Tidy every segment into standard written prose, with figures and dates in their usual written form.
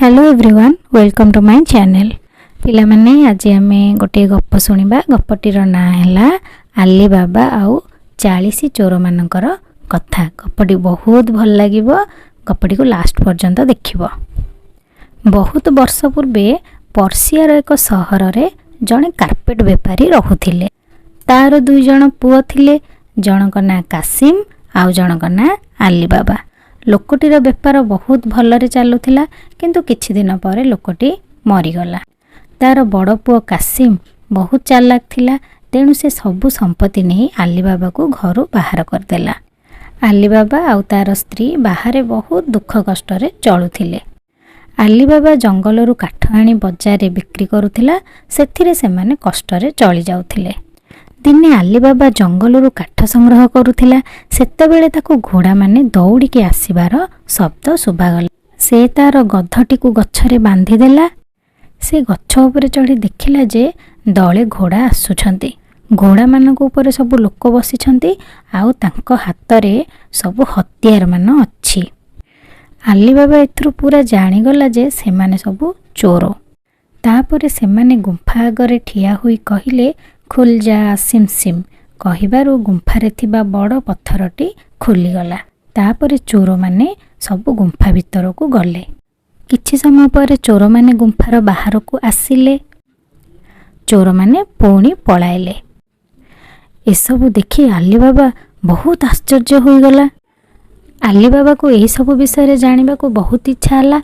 Hello everyone, welcome to my channel. ପିଲାମାନେ, ଆଜି ଆମେ ଗୋଟିଏ ଗପ ଶୁଣିବା। ଗପଟିର ନାଁ ହେଲା ଆଲି ବାବା ଆଉ 40 ଚୋରମାନଙ୍କର କଥା। ଗପଟି ବହୁତ ଭଲ ଲାଗିବ। ଗପଟିକୁ ଲାଷ୍ଟ ପର୍ଯ୍ୟନ୍ତ ଦେଖିବ। ବହୁତ ବର୍ଷ ପୂର୍ବେ ପର୍ସିଆର ଏକ ସହରରେ ଜଣେ କାର୍ପେଟ ବେପାରୀ ରହୁଥିଲେ। ତାର ଦୁଇ ଜଣ ପୁଅ ଥିଲେ। ଜଣଙ୍କ ନାଁ କାସିମ ଆଉ ଜଣଙ୍କ ନାଁ ଆଲିବାବା। ଲୋକଟିର ବେପାର ବହୁତ ଭଲରେ ଚାଲୁଥିଲା, କିନ୍ତୁ କିଛି ଦିନ ପରେ ଲୋକଟି ମରିଗଲା। ତାର ବଡ଼ ପୁଅ କାସିମ ବହୁତ ଚାଲାକ ଥିଲା, ତେଣୁ ସେ ସବୁ ସମ୍ପତ୍ତି ନେଇ ଆଲିବାବାକୁ ଘରୁ ବାହାର କରିଦେଲା। ଆଲିବାବା ଆଉ ତାର ସ୍ତ୍ରୀ ବାହାରେ ବହୁତ ଦୁଃଖ କଷ୍ଟରେ ଚଳୁଥିଲେ। ଆଲିବାବା ଜଙ୍ଗଲରୁ କାଠ ଆଣି ବଜାରରେ ବିକ୍ରି କରୁଥିଲା। ସେଥିରେ ସେମାନେ କଷ୍ଟରେ ଚଳି ଯାଉଥିଲେ। ଦିନେ ଆଲିବାବା ଜଙ୍ଗଲରୁ କାଠ ସଂଗ୍ରହ କରୁଥିଲା। ସେତେବେଳେ ତାକୁ ଘୋଡ଼ାମାନେ ଦୌଡ଼ିକି ଆସିବାର ଶବ୍ଦ ଶୁଭାଗଲା। ସେ ତାର ଗଧଟିକୁ ଗଛରେ ବାନ୍ଧିଦେଲା। ସେ ଗଛ ଉପରେ ଚଢ଼ି ଦେଖିଲା ଯେ ଦଳେ ଘୋଡ଼ା ଆସୁଛନ୍ତି। ଘୋଡ଼ାମାନଙ୍କ ଉପରେ ସବୁ ଲୋକ ବସିଛନ୍ତି ଆଉ ତାଙ୍କ ହାତରେ ସବୁ ହତିଆରମାନ ଅଛି। ଆଲିବାବା ଏଥିରୁ ପୁରା ଜାଣିଗଲା ଯେ ସେମାନେ ସବୁ ଚୋର। ତାପରେ ସେମାନେ ଗୁମ୍ଫା ଆଗରେ ଠିଆ ହୋଇ କହିଲେ, "ଖୁଲ୍ ଯା ସିମ୍ ସିମ୍।" କହିବାରୁ ଗୁମ୍ଫାରେ ଥିବା ବଡ଼ ପଥରଟି ଖୋଲିଗଲା। ତାପରେ ଚୋରମାନେ ସବୁ ଗୁମ୍ଫା ଭିତରକୁ ଗଲେ। କିଛି ସମୟ ପରେ ଚୋରମାନେ ଗୁମ୍ଫାର ବାହାରକୁ ଆସିଲେ। ଚୋରମାନେ ପୁଣି ପଳାଇଲେ। ଏସବୁ ଦେଖି ଆଲିବାବା ବହୁତ ଆଶ୍ଚର୍ଯ୍ୟ ହୋଇଗଲା। ଆଲିବାବାକୁ ଏହିସବୁ ବିଷୟରେ ଜାଣିବାକୁ ବହୁତ ଇଚ୍ଛା ହେଲା।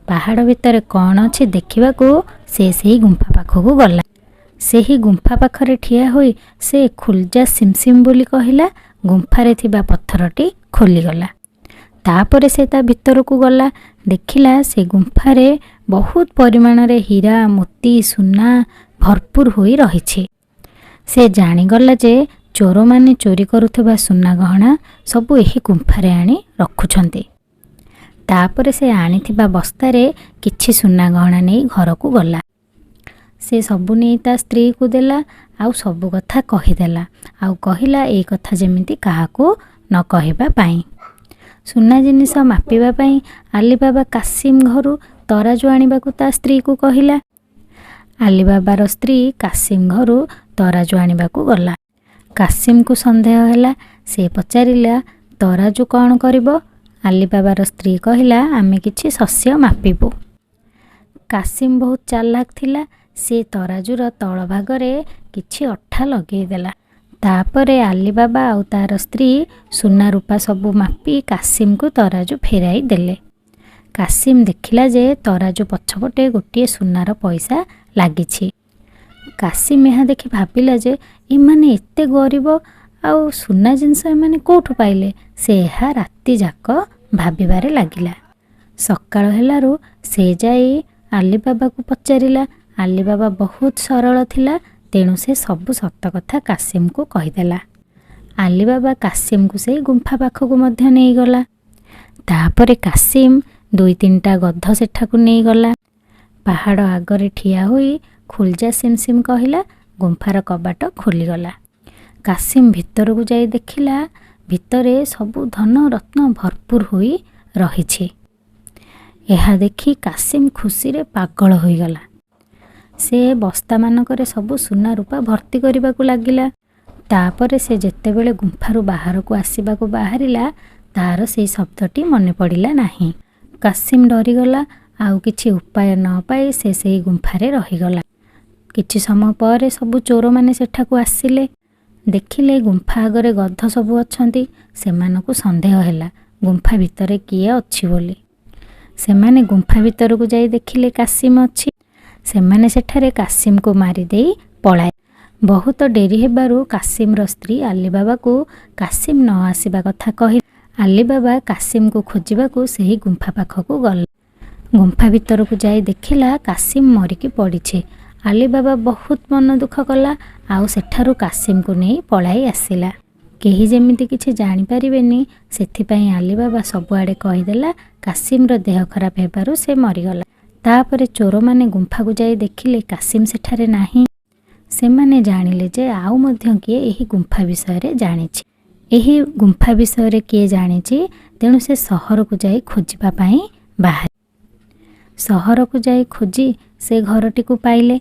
ପାହାଡ଼ ଭିତରେ କ'ଣ ଅଛି ଦେଖିବାକୁ ସେ ସେହି ଗୁମ୍ଫା ପାଖକୁ ଗଲା। ସେହି ଗୁମ୍ଫା ପାଖରେ ଠିଆ ହୋଇ ସେ "ଖୁଲଜା ସିମସିମ୍" ବୋଲି କହିଲା। ଗୁମ୍ଫାରେ ଥିବା ପଥରଟି ଖୋଲିଗଲା। ତାପରେ ସେ ତା ଭିତରକୁ ଗଲା। ଦେଖିଲା, ସେ ଗୁମ୍ଫାରେ ବହୁତ ପରିମାଣରେ ହୀରା, ମୋତି, ସୁନା ଭରପୁର ହୋଇ ରହିଛି। ସେ ଜାଣିଗଲା ଯେ ଚୋରମାନେ ଚୋରି କରୁଥିବା ସୁନା ଗହଣା ସବୁ ଏହି ଗୁମ୍ଫାରେ ଆଣି ରଖୁଛନ୍ତି। ତାପରେ ସେ ଆଣିଥିବା ବସ୍ତାରେ କିଛି ସୁନା ଗହଣା ନେଇ ଘରକୁ ଗଲା। ସେ ସବୁ ନେଇ ତା ସ୍ତ୍ରୀକୁ ଦେଲା ଆଉ ସବୁ କଥା କହିଦେଲା ଆଉ କହିଲା, ଏଇ କଥା ଯେମିତି କାହାକୁ ନ କହିବା ପାଇଁ। ସୁନା ଜିନିଷ ମାପିବା ପାଇଁ ଆଲିବାବା କାସିମ ଘରୁ ତରାଜୁ ଆଣିବାକୁ ତା ସ୍ତ୍ରୀକୁ କହିଲା। ଆଲିବାବାର ସ୍ତ୍ରୀ କାସିମ ଘରୁ ତରାଜୁ ଆଣିବାକୁ ଗଲା। କାସିମକୁ ସନ୍ଦେହ ହେଲା। ସେ ପଚାରିଲା, "ତରାଜୁ କ'ଣ କରିବ?" ଆଲିବାବାର ସ୍ତ୍ରୀ କହିଲା, "ଆମେ କିଛି ଶସ୍ୟ ମାପିବୁ।" କାସିମ ବହୁତ ଚାଲାକ ଥିଲା। ସେ ତରାଜୁର ତଳ ଭାଗରେ କିଛି ଅଠା ଲଗେଇଦେଲା। ତାପରେ ଆଲିବାବା ଆଉ ତାର ସ୍ତ୍ରୀ ସୁନା ରୂପା ସବୁ ମାପି କାସିମକୁ ତରାଜୁ ଫେରାଇ ଦେଲେ। କାସିମ ଦେଖିଲା ଯେ ତରାଜୁ ପଛପଟେ ଗୋଟିଏ ସୁନାର ପଇସା ଲାଗିଛି। କାସିମ ଏହା ଦେଖି ଭାବିଲା ଯେ ଏମାନେ ଏତେ ଗରିବ ଆଉ ସୁନା ଜିନିଷ ଏମାନେ କେଉଁଠୁ ପାଇଲେ? ସେ ଏହା ରାତି ଯାକ ଭାବିବାରେ ଲାଗିଲା। ସକାଳ ହେଲାରୁ ସେ ଯାଇ ଆଲିବାବାକୁ ପଚାରିଲା। ଆଲିବାବା ବହୁତ ସରଳ ଥିଲା, ତେଣୁ ସେ ସବୁ ସତ କଥା କାସିମକୁ କହିଦେଲା। ଆଲିବାବା କାସିମକୁ ସେଇ ଗୁମ୍ଫା ପାଖକୁ ମଧ୍ୟ ନେଇଗଲା। ତାପରେ କାସିମ ଦୁଇ ତିନିଟା ଗଧ ସେଠାକୁ ନେଇଗଲା। ପାହାଡ଼ ଆଗରେ ଠିଆ ହୋଇ "ଖୁଲଜା ସିମ୍ ସିମ୍" କହିଲା। ଗୁମ୍ଫାର କବାଟ ଖୋଲିଗଲା। କାସିମ ଭିତରକୁ ଯାଇ ଦେଖିଲା, ଭିତରେ ସବୁ ଧନ ରତ୍ନ ଭରପୁର ହୋଇ ରହିଛି। ଏହା ଦେଖି କାସିମ ଖୁସିରେ ପାଗଳ ହୋଇଗଲା। ସେ ବସ୍ତାମାନଙ୍କରେ ସବୁ ସୁନା ରୂପା ଭର୍ତ୍ତି କରିବାକୁ ଲାଗିଲା। ତାପରେ ସେ ଯେତେବେଳେ ଗୁମ୍ଫାରୁ ବାହାରକୁ ଆସିବାକୁ ବାହାରିଲା, ତାର ସେଇ ଶବ୍ଦଟି ମନେ ପଡ଼ିଲା ନାହିଁ। କାସିମ ଡରିଗଲା ଆଉ କିଛି ଉପାୟ ନ ପାଇ ସେ ସେଇ ଗୁମ୍ଫାରେ ରହିଗଲା। କିଛି ସମୟ ପରେ ସବୁ ଚୋରମାନେ ସେଠାକୁ ଆସିଲେ। ଦେଖିଲେ, ଗୁମ୍ଫା ଆଗରେ ଗଧ ସବୁ ଅଛନ୍ତି। ସେମାନଙ୍କୁ ସନ୍ଦେହ ହେଲା ଗୁମ୍ଫା ଭିତରେ କିଏ ଅଛି ବୋଲି। ସେମାନେ ଗୁମ୍ଫା ଭିତରକୁ ଯାଇ ଦେଖିଲେ କାସିମ ଅଛି। ସେମାନେ ସେଠାରେ କାସିମକୁ ମାରିଦେଇ ପଳାଇଲେ। ବହୁତ ଡେରି ହେବାରୁ କାସିମର ସ୍ତ୍ରୀ ଆଲିବାବାକୁ କାସିମ ନ ଆସିବା କଥା କହି ଆଲିବାବା କାସିମକୁ ଖୋଜିବାକୁ ସେହି ଗୁମ୍ଫା ପାଖକୁ ଗଲା। ଗୁମ୍ଫା ଭିତରକୁ ଯାଇ ଦେଖିଲା, କାସିମ ମରିକି ପଡ଼ିଛି। ଆଲିବାବା ବହୁତ ମନ ଦୁଃଖ କଲା ଆଉ ସେଠାରୁ କାସିମକୁ ନେଇ ପଳାଇ ଆସିଲା। କେହି ଯେମିତି କିଛି ଜାଣିପାରିବେନି, ସେଥିପାଇଁ ଆଲିବାବା ସବୁଆଡ଼େ କହିଦେଲା, କାସିମର ଦେହ ଖରାପ ହେବାରୁ ସେ ମରିଗଲା। ତାପରେ ଚୋରମାନେ ଗୁମ୍ଫାକୁ ଯାଇ ଦେଖିଲେ, କାସିମ ସେଠାରେ ନାହିଁ। ସେମାନେ ଜାଣିଲେ ଯେ ଆଉ ମଧ୍ୟ କିଏ ଏହି ଗୁମ୍ଫା ବିଷୟରେ ଜାଣିଛି। ଏହି ଗୁମ୍ଫା ବିଷୟରେ କିଏ ଜାଣିଛି, ତେଣୁ ସେ ସହରକୁ ଯାଇ ଖୋଜିବା ପାଇଁ ବାହାରି ସହରକୁ ଯାଇ ଖୋଜି ସେ ଘରଟିକୁ ପାଇଲେ।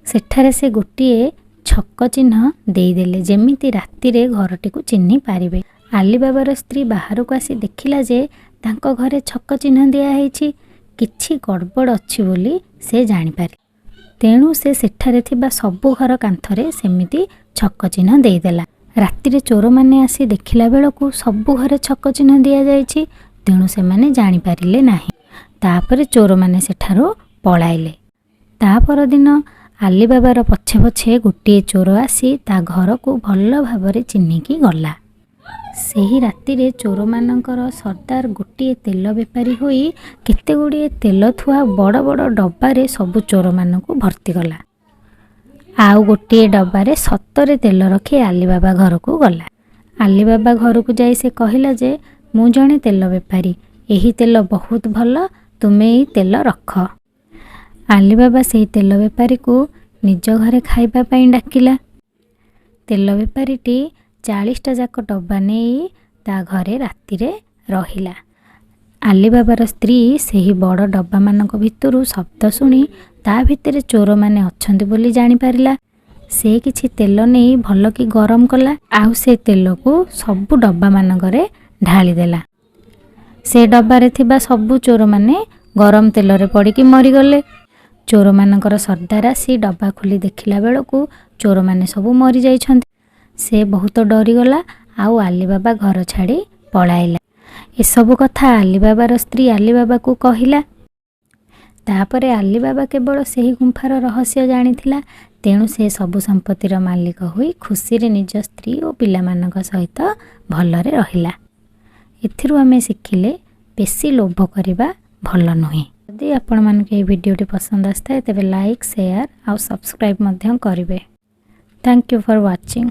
ସେଠାରେ ସେ ଗୋଟିଏ ଛକ ଚିହ୍ନ ଦେଇଦେଲେ, ଯେମିତି ରାତିରେ ଘରଟିକୁ ଚିହ୍ନି ପାରିବେ। ଆଲିବାବାର ସ୍ତ୍ରୀ ବାହାରକୁ ଆସି ଦେଖିଲା ଯେ ତାଙ୍କ ଘରେ ଛକ ଚିହ୍ନ ଦିଆହେଇଛି। କିଛି ଗଡ଼ବଡ଼ ଅଛି ବୋଲି ସେ ଜାଣିପାରିଲା। ତେଣୁ ସେ ସେଠାରେ ଥିବା ସବୁ ଘର କାନ୍ଥରେ ସେମିତି ଛକ ଚିହ୍ନ ଦେଇଦେଲା। ରାତିରେ ଚୋରମାନେ ଆସି ଦେଖିଲା ବେଳକୁ ସବୁ ଘରେ ଛକ ଚିହ୍ନ ଦିଆଯାଇଛି, ତେଣୁ ସେମାନେ ଜାଣିପାରିଲେ ନାହିଁ। ତାପରେ ଚୋରମାନେ ସେଠାରୁ ପଳାଇଲେ। ତା ପରଦିନ ଆଲିବାବାର ପଛେ ପଛେ ଗୋଟିଏ ଚୋର ଆସି ତା ଘରକୁ ଭଲ ଭାବରେ ଚିହ୍ନିକି ଗଲା। ସେହି ରାତିରେ ଚୋରମାନଙ୍କର ସର୍ଦ୍ଦାର ଗୋଟିଏ ତେଲ ବେପାରୀ ହୋଇ କେତେଗୁଡ଼ିଏ ତେଲ ଥୁଆ ବଡ଼ ବଡ଼ ଡବାରେ ସବୁ ଚୋରମାନଙ୍କୁ ଭର୍ତ୍ତି କଲା। ଆଉ ଗୋଟିଏ ଡବାରେ ସତରେ ତେଲ ରଖି ଆଲିବାବା ଘରକୁ ଗଲା। ଆଲିବାବା ଘରକୁ ଯାଇ ସେ କହିଲା ଯେ ମୁଁ ଜଣେ ତେଲ ବେପାରୀ, ଏହି ତେଲ ବହୁତ ଭଲ, ତୁମେ ଏଇ ତେଲ ରଖ। ଆଲିବାବା ସେଇ ତେଲ ବେପାରୀକୁ ନିଜ ଘରେ ଖାଇବା ପାଇଁ ଡାକିଲା। ତେଲ ବେପାରୀଟି 40ଟା ଯାକ ଡବା ନେଇ ତା ଘରେ ରାତିରେ ରହିଲା। ଆଲିବାବାର ସ୍ତ୍ରୀ ସେହି ବଡ଼ ଡବାମାନଙ୍କ ଭିତରୁ ଶବ୍ଦ ଶୁଣି ତା ଭିତରେ ଚୋରମାନେ ଅଛନ୍ତି ବୋଲି ଜାଣିପାରିଲା। ସେ କିଛି ତେଲ ନେଇ ଭଲକି ଗରମ କଲା, ଆଉ ସେ ତେଲକୁ ସବୁ ଡବାମାନଙ୍କରେ ଢାଳିଦେଲା। ସେ ଡବାରେ ଥିବା ସବୁ ଚୋରମାନେ ଗରମ ତେଲରେ ପଡ଼ିକି ମରିଗଲେ। ଚୋରମାନଙ୍କର ସର୍ଦ୍ଦାର ଆସି ଡବା ଖୋଲି ଦେଖିଲା ବେଳକୁ ଚୋରମାନେ ସବୁ ମରିଯାଇଛନ୍ତି। ସେ ବହୁତ ଡରିଗଲା ଆଉ ଆଲିବାବା ଘର ଛାଡ଼ି ପଳାଇଲା। ଏସବୁ କଥା ଆଲିବାବାର ସ୍ତ୍ରୀ ଆଲିବାବାକୁ କହିଲା। ତାପରେ ଆଲିବାବା କେବଳ ସେହି ଗୁମ୍ଫାର ରହସ୍ୟ ଜାଣିଥିଲା, ତେଣୁ ସେ ସବୁ ସମ୍ପତ୍ତିର ମାଲିକ ହୋଇ ଖୁସିରେ ନିଜ ସ୍ତ୍ରୀ ଓ ପିଲାମାନଙ୍କ ସହିତ ଭଲରେ ରହିଲା। ଏଥିରୁ ଆମେ ଶିଖିଲେ, ବେଶୀ ଲୋଭ କରିବା ଭଲ ନୁହେଁ। ଯଦି ଆପଣମାନଙ୍କୁ ଏହି ଭିଡ଼ିଓଟି ପସନ୍ଦ ଆସିଥାଏ, ତେବେ ଲାଇକ୍, ସେୟାର ଆଉ ସବସ୍କ୍ରାଇବ୍ ମଧ୍ୟ କରିବେ। Thank you for watching.